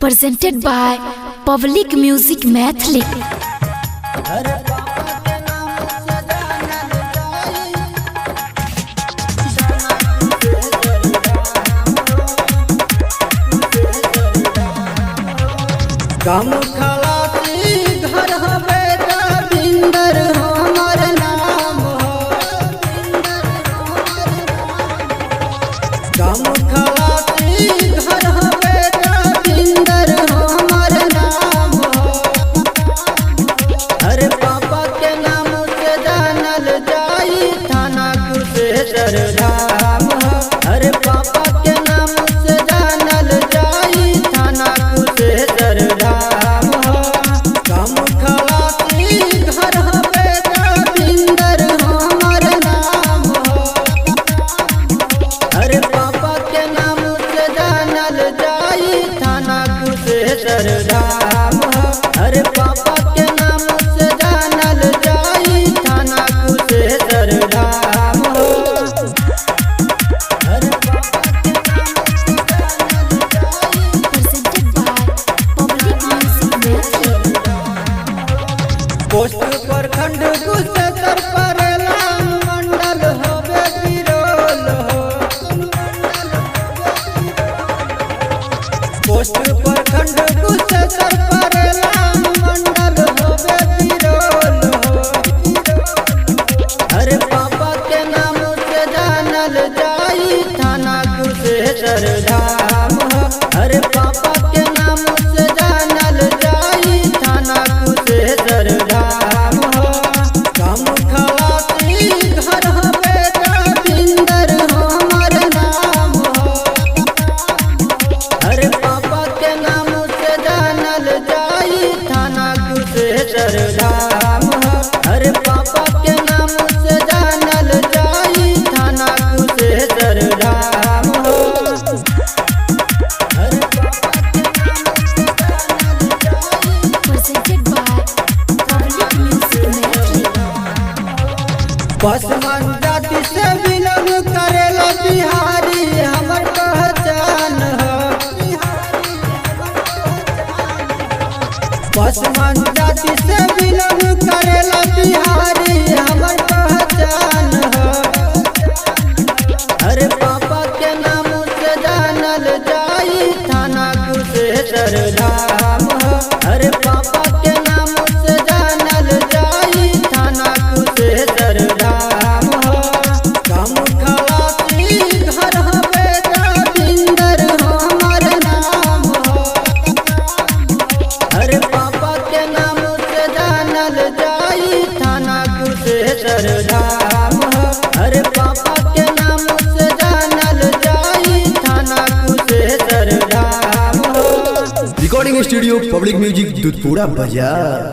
Presented by Public Music Maithili. अरे पापा के नाम से जानल जाई, गम खलासी घर हवे रविंदर हमर नाम हो। गम खलासी घर हवे रविंदर हमर नाम हो। अरे पापा के नाम से जानल जाई, थाना कुशेश्वर धाम हो। अरे पापा के नाम से जानल जाई, थाना कुशेश्वर धाम हो। गम खलासी घर हवे रविंदर हमर नाम हो। अरे पापा के नाम से जानल जाई, थाना कुशेश्वर धाम हो। अरे पापा के नाम से जानल जाई, थाना कुशेश्वर धाम हो। अरे पापा के नाम से जानल जाई। Presented by Public Music Maithili. Post प्रखंड कुशेश्वर परेला, मंडल होवे बिरोल हो। पोस्ट प्रखंड कुशेश्वर परेला, मंडल होवे बिरोल हो। अरे पापा के नाम से जानल जाई, थाना कुशेश्वर धाम हो। अरे पापा के नाम से जानल जाई, थाना कुशेश्वर धाम हो। गम खलासी घर हवे रविंदर हमर नाम हो। अरे पापा के नाम से जानल जाई, थाना कुशेश्वर धाम हो। अरे पापा के नाम से जानल जाई, थाना कुशेश्वर धाम हो। अरे पापा के नाम से जानल जाई। Presented by Public Music Maithili. Paswan जाति से बिलोंग करेला, बिहारी हमर पहचान हो। पसवान जाति से बिलोंग करेला, बिहारी हमर पहचान हो। अरे पापा के नाम से जानल जाई, थाना कुशेश्वर धाम हो। अरे पापा के नाम से जानल जाई, थाना कुशेश्वर धाम हो। गम खलासी घर हवे रविंदर हमर नाम हो। अरे पापा के नाम से जानल जाई, थाना कुशेश्वर धाम हो। अरे पापा के नाम से जानल जाई, थाना कुशेश्वर धाम हो। Recording studio public music Dudhpura बाजार।